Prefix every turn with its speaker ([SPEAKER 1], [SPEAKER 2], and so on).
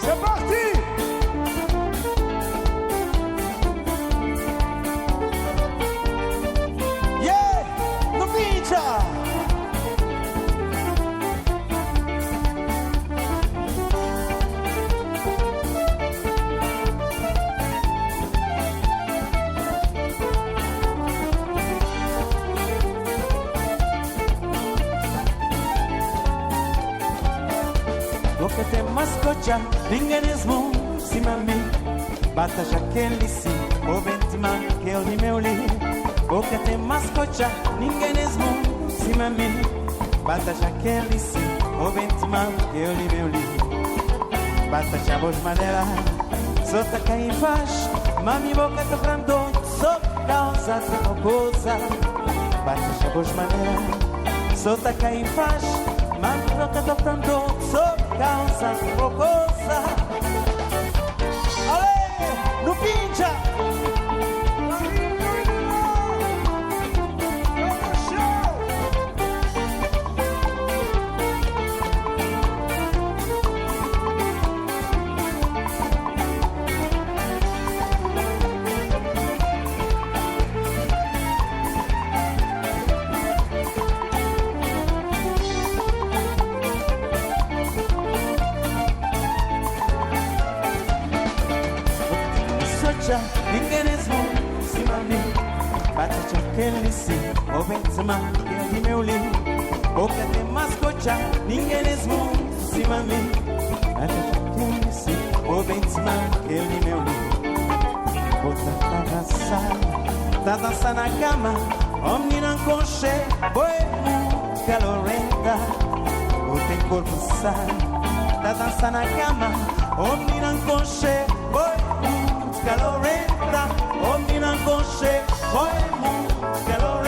[SPEAKER 1] C'est parti! Yeah! No pincha! Bo ka ten mas kocha, ningen es mun sima mi. Bata ja kel li si, bo ben tma kel di meu li. Bo ka ten mas kocha, ningen es mun sima mi. Bata ja kel li si, bo ben tma kel di meu li. Bata ja bos manera, so ta kai faz. Mami bo ka ta fram do, so causa de mocosa. Bata ja bos manera, so ta kai faz. Mami bo ka ta fram do, so causa de mocosa. Ale, no pincha! Socha, ninguém es bom, sima mi. Bate aquele sim, o benzema, que é de meu li. Boca tem mascocha, ninguém es bom, sima mi. Bate aquele sim, o benzema, que é de meu li. Bota tá dançar, tá dançar na cama, homem não conche, boi calorenta. Bota em corpo sai, tá dançar na cama, homem não conche, boi calorenta. Homem não conche, boi calorenta.